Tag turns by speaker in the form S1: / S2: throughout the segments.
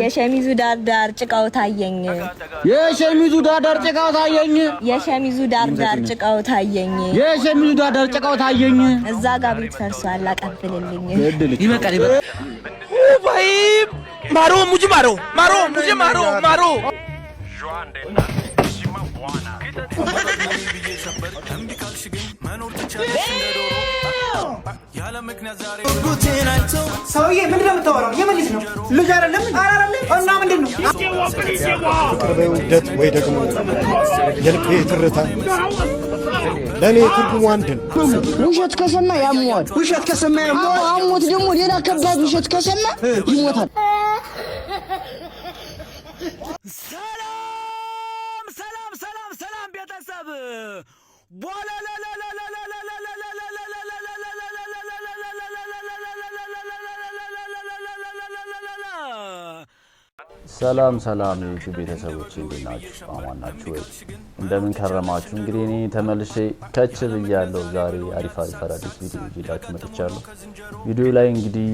S1: የሸሚዙ ዳር ዳር ጭቃው ታየኝ።
S2: የሸሚዙ ዳር ጭቃው ታየኝ።
S1: የሸሚዙ ዳር ዳር ጭቃው ታየኝ።
S2: የሸሚዙ ዳር ጭቃው ታየኝ።
S1: እዛ ጋር ቤት ፈርሷል፣ አቀብልልኝ።
S2: ይበቃል፣ ይበቃል።
S3: भाई, मारो मुझे, मारो, मारो मुझे, मारो, मारो।
S4: ሰውዬ፣ ምንድን ነው የምታወራው? የምን ልጅ ነው? ልጅ አይደለም አይደለም። እና ምንድን ነው?
S5: ፍቅር በውደት ወይ ደግሞ የልቤ ትርታ ለእኔ ትርጉሙ አንድ ነው።
S6: ውሸት ከሰማ ያመዋል።
S4: ውሸት ከሰማ ያመዋል።
S6: አሞት ደግሞ ሌላ ከባድ ውሸት ከሰማ ይሞታል።
S3: ሰላም፣ ሰላም፣ ሰላም፣ ሰላም ቤተሰብ።
S7: ሰላም ሰላም የዩቲዩብ ቤተሰቦች፣ እንዴት ናችሁ? አማን ናችሁ ወይ? እንደምን ከረማችሁ? እንግዲህ እኔ ተመልሼ ከች ብያለሁ። ዛሬ አሪፍ አሪፍ አዳዲስ ቪዲዮ ይዤላችሁ መጥቻለሁ። ቪዲዮ ላይ እንግዲህ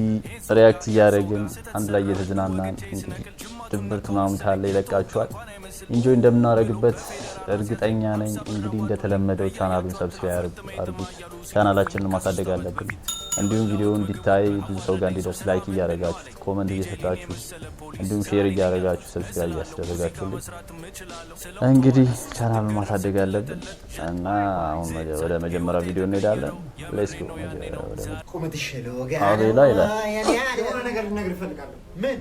S7: react እያደረግን አንድ ላይ እየተዝናናን፣ እንግዲህ ድብርት ምናምን ካለ ይለቃችኋል። Enjoy እንደምናደርግበት እርግጠኛ ነኝ። እንግዲህ እንደተለመደው ቻናሉን subscribe አድርጉት። ቻናላችንን ማሳደግ አለብን። እንዲሁም ቪዲዮ እንዲታይ፣ ብዙ ሰው ጋር እንዲደርስ like እያደረጋችሁ፣ comment እየሰጣችሁ፣ እንዲሁም share እያደረጋችሁ፣ subscribe እያስደረጋችሁልኝ እንግዲህ ቻናሉን ማሳደግ አለብን እና አሁን ወደ መጀመሪያ ቪዲዮ እንሄዳለን። Let's go። አቤላ ይላል።
S4: የሆነ ነገር ልነግርህ እፈልጋለሁ። ምን?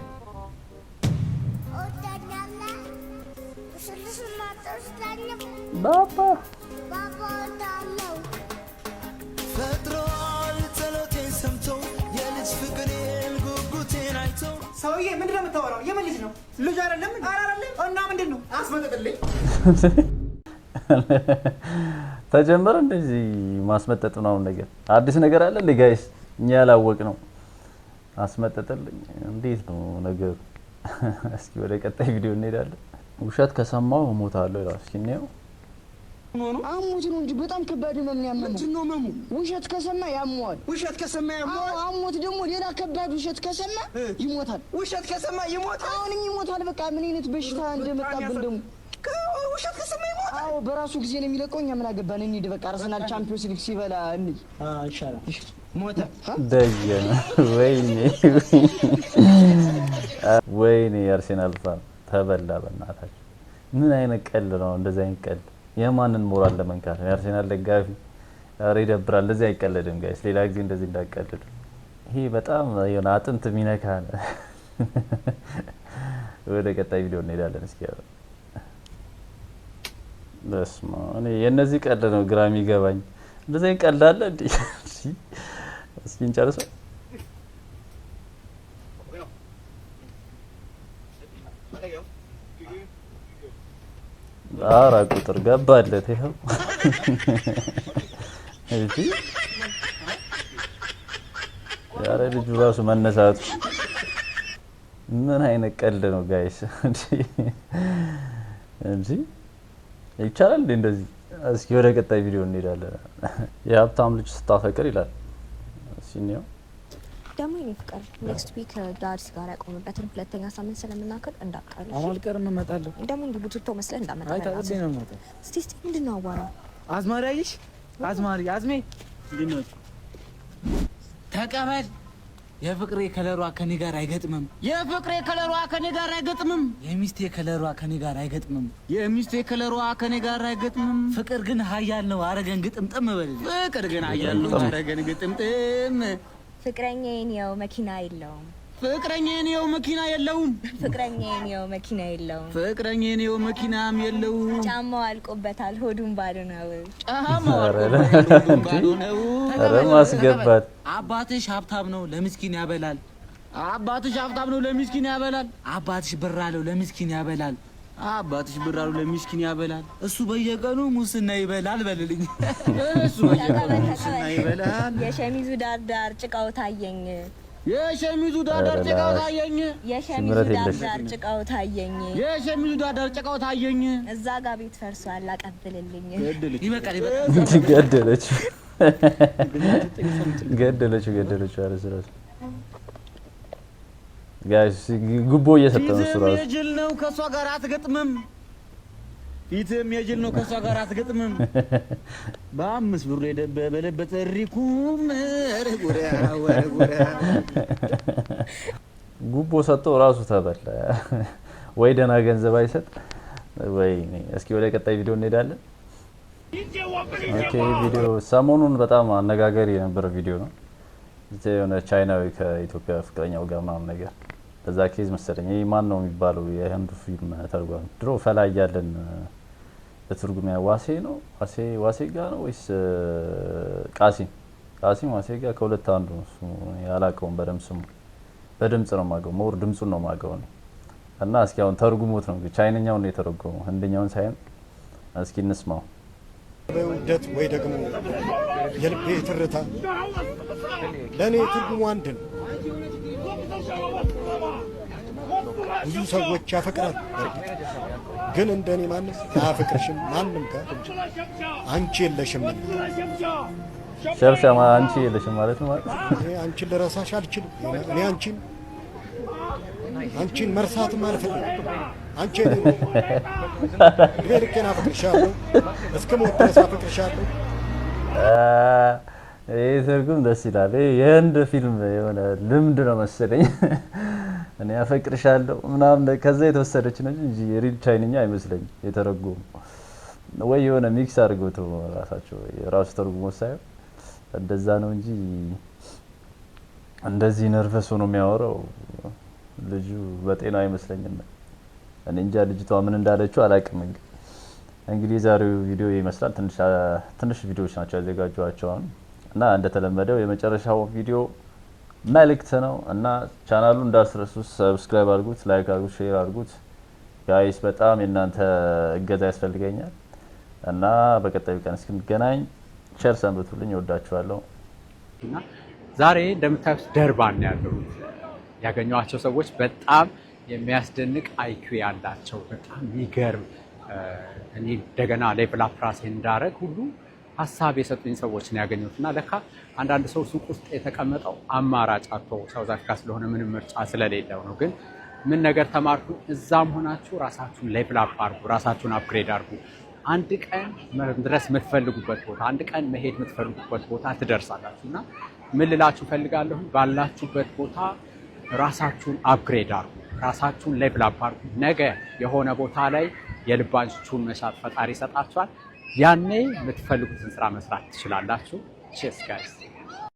S7: ባባ።
S3: ፈጥሯል ጸሎቴን ሰምቶ የልጅ ፍቅሬን ጉጉቴን አይቶ።
S4: ሰውዬ፣ ምንድን ነው የምታወራው? የምን ልጅ ነው? ልጅ አይደለም አይደለም። እና ምንድን ነው? አስመጠጥልኝ።
S7: ተጀመረ እንደዚህ ማስመጠጥ ምናምን ነገር፣ አዲስ ነገር አለ እንዴ guys? እኛ ያላወቅ ነው። አስመጠጠልኝ፣ እንዴት ነው ነገሩ? እስኪ ወደ ቀጣይ ቪዲዮ እንሄዳለን። ውሸት ከሰማው እሞታለሁ ይላል። እስኪ እንየው።
S6: አሞት ነው እንጂ በጣም ከባድ ህመም ነው ያመመው።
S2: ምንድን ነው ህመሙ?
S6: ውሸት ከሰማ ያመዋል።
S2: ውሸት ከሰማ ያመዋል።
S6: አሞት ደግሞ ሌላ ከባድ ውሸት ከሰማ ይሞታል።
S2: ውሸት ከሰማ ይሞታል።
S6: አሁንም ይሞታል። በቃ ምን አይነት በሽታ እንደመጣብን ደግሞ።
S2: ውሸት ከሰማ ይሞታል።
S6: አዎ፣ በራሱ ጊዜ ነው የሚለቀው። እኛ ምን አገባን? እንሂድ በቃ፣ አርሰናል ቻምፒዮንስ ሊግ ሲበላ እንይ።
S2: ይሻላል። ሞተ።
S7: ደየነ። ወይኔ ወይኔ፣ የአርሴናል fan ተበላ። በእናታችሁ ምን አይነት ቀልድ ነው? እንደዚህ አይነት ቀልድ የማንን ሞራል ለመንካት ነው? የአርሴናል ደጋፊ፣ ኧረ ይደብራል። እንደዚህ አይቀለድም guys። ሌላ ጊዜ እንደዚህ እንዳቀልዱ። ይሄ በጣም የሆነ አጥንት የሚነካ ነው። ወደ ቀጣይ ቪዲዮ እንሄዳለን። እስኪ በስመ አብ፣ እኔ የእነዚህ ቀልድ ነው ግራ የሚገባኝ። እንደዚህ አይነት ቀልድ አለ እንዴ? እስኪ እንጨርሰው። 4 ቁጥር ገባለት። ይኸው እሺ፣ ያረ ልጁ ራሱ መነሳቱ ምን አይነት ቀልድ ነው guys? እንጂ ይቻላል እንዴ እንደዚህ? እስኪ ወደ ቀጣይ ቪዲዮ እንሄዳለን። የሀብታም ልጅ ስታፈቅር ይላል። እስኪ እንየው።
S1: ደግሞ የኔ ፍቅር፣ next week dad ሲጋራ ያቆምበትን ሁለተኛ ሳምንት ስለምናክል እንዳትቀር።
S2: አልቀርም፣ እመጣለሁ።
S1: ደግሞ እንዲህ ቡትቶ መስለህ እንዳመጣ።
S2: አይ፣ ታጥቤ ነው የምመጣው።
S1: እስቲ እስቲ ምንድን ነው አዋራው?
S2: አዝማሪ አየሽ? አዝማሪ አዝሜ፣ እንዴት ናችሁ? ተቀበል። የፍቅሬ ከለሯ ከኔ ጋር አይገጥምም። የፍቅሬ ከለሯ ከኔ ጋር አይገጥምም። የሚስቴ ከለሯ ከኔ ጋር አይገጥምም። የሚስቴ ከለሯ ከኔ ጋር አይገጥምም። ፍቅር ግን ኃያል ነው አረገን ግጥምጥም በል። ፍቅር ግን ኃያል ነው አረገን ግጥምጥም።
S1: ፍቅረኛዬን ያው መኪና የለውም።
S2: ፍቅረኛዬን የው መኪና የለውም።
S1: ፍቅረኛዬን ያው መኪና የለውም።
S2: ፍቅረኛዬን የው መኪናም የለውም።
S1: ጫማው አልቆበታል፣ ሆዱን ባዶ ነው።
S2: ጫማው አልቆበታል፣ ሆዱን ባዶ ነው።
S7: ኧረ ማስገባት።
S2: አባትሽ ሀብታም ነው ለምስኪን ያበላል። አባትሽ ሀብታም ነው ለሚስኪን ያበላል። አባትሽ ብር አለው ለምስኪን ያበላል። አባትሽ ብር አለው ለሚስኪን ያበላል። እሱ በየቀኑ ሙስና ይበላል በልልኝ። እሱ በየቀኑ ሙስና ይበላል።
S1: የሸሚዙ ዳር ዳር ጭቃው ታየኝ።
S2: የሸሚዙ ዳር ዳር ጭቃው ታየኝ።
S1: የሸሚዙ
S7: ስምረት
S1: ዳር
S7: የለሽ።
S1: ዳር ጭቃው ታየኝ።
S2: የሸሚዙ ዳር ዳር ጭቃው ታየኝ።
S1: እዛ ጋ ቤት ፈርሷል፣ አቀብልልኝ።
S2: ይበቃል፣ ይበቃል።
S7: ገደለችው፣ ገደለችው፣ ገደለችው። ኧረ ስራት Guys፣ ጉቦ እየሰጠ ነው እሱ
S2: ፊትም
S7: ራሱ።
S2: የጅል ነው፣ ከእሷ ጋር አትገጥምም። ፊትም የጅል ነው፣ ከእሷ ጋር አትገጥምም። በ5 ብሩ የደበበለበት እሪኩም ኧረ ጉዳ፣ ኧረ ጉዳ።
S7: ጉቦ ሰጥቶ ራሱ ተበላ። ወይ ደህና ገንዘብ አይሰጥ ወይ። እስኪ ወደ ቀጣይ ቪዲዮ እንሄዳለን። Okay፣ ይህ ቪዲዮ ሰሞኑን በጣም አነጋጋሪ የነበረ ቪዲዮ ነው። እዚያ የሆነ ቻይናዊ ከኢትዮጵያ ፍቅረኛው ጋር ምናምን ነገር በዛ case መሰለኝ። ይህ ማን ነው የሚባለው የህንዱ ፊልም ተርጓሚ? ድሮ ፈላ እያለን በትርጉም ዋሴ ነው፣ ዋሴ፣ ዋሴ ጋ ነው ወይስ ቃሲም? ቃሲም ዋሴ ጋ ከሁለት አንዱ ነው። እሱ አላውቀውም በደምብ፣ ስሙ በድምጽ ነው የማውቀው፣ more ድምጹን ነው የማውቀው እኔ። እና እስኪ አሁን ተርጉሞት ነው፣ ቻይነኛውን ነው የተረጎመው፣ ህንደኛውን ሳይሆን። እስኪ እንስማው።
S5: በውደት ወይ ደግሞ የልቤ ትርታ ለእኔ ትርጉሙ አንድ ነው። ብዙ ሰዎች ያፈቅራሉ፣ በእርግጥ ግን እንደ እኔ ማንም አያፈቅርሽም። ማንም ጋር አንቺ የለሽም።
S7: ሸብሻማ አንቺ የለሽም ማለት ነው ማለት።
S5: እኔ አንቺን ልረሳሽ አልችልም። እኔ አንቺን መርሳትም አልፈልግም። አንቺ የኔ ነሽ። እድሜ ልኬን አፈቅርሻለሁ። እስከ ሞት ድረስ አፈቅርሻለሁ።
S7: ይህ ትርጉም ደስ ይላል። ይህ የህንድ ፊልም የሆነ ልምድ ነው መሰለኝ። እኔ አፈቅርሻለሁ ምናምን ከዛ የተወሰደች ነች እንጂ real ቻይንኛ አይመስለኝም የተረጎሙ፣ ወይ የሆነ mix አድርገውት ራሳቸው የራሱ ተርጉሞ ሳይሆን እንደዛ ነው እንጂ እንደዚህ nervous ሆኖ የሚያወራው ልጁ በጤና አይመስለኝም። እኔ እንጃ ልጅቷ ምን እንዳለችው አላውቅም። እንግዲህ የዛሬው ቪዲዮ ይመስላል። ትንሽ ትንሽ ቪዲዮዎች ናቸው ያዘጋጇቸው አሁን። እና እንደተለመደው የመጨረሻው ቪዲዮ መልእክት ነው እና ቻናሉ እንዳትረሱ፣ subscribe አድርጉት፣ like አድርጉት፣ share አድርጉት። Guys፣ በጣም የእናንተ እገዛ ያስፈልገኛል እና በቀጣዩ ቀን እስክንገናኝ ቸር ሰንብቱልኝ። እወዳችኋለሁ።
S8: እና ዛሬ እንደምታዩት ደርባን ነው ያለሁት። ያገኘኋቸው ሰዎች በጣም የሚያስደንቅ IQ ያላቸው፣ በጣም የሚገርም፣ እኔ እንደገና level up ራሴን እንዳረግ ሁሉ ሀሳብ የሰጡኝ ሰዎች ነው ያገኘሁት። እና ለካ አንዳንድ ሰው ሱቅ ውስጥ የተቀመጠው አማራጭ አጥቶ South Africa ስለሆነ ምንም ምርጫ ስለሌለው ነው። ግን ምን ነገር ተማርኩ? እዛም ሆናችሁ ራሳችሁን level up አድርጉ፣ ራሳችሁን upgrade አድርጉ። አንድ ቀን መድረስ የምትፈልጉበት ቦታ፣ አንድ ቀን መሄድ የምትፈልጉበት ቦታ ትደርሳላችሁ። እና ምን ልላችሁ ፈልጋለሁ? ባላችሁበት ቦታ ራሳችሁን upgrade አድርጉ፣ ራሳችሁን level up አድርጉ። ነገ የሆነ ቦታ ላይ የልባችሁን መሻት ፈጣሪ ይሰጣችኋል። ያኔ የምትፈልጉትን ስራ መስራት ትችላላችሁ። Cheers, guys.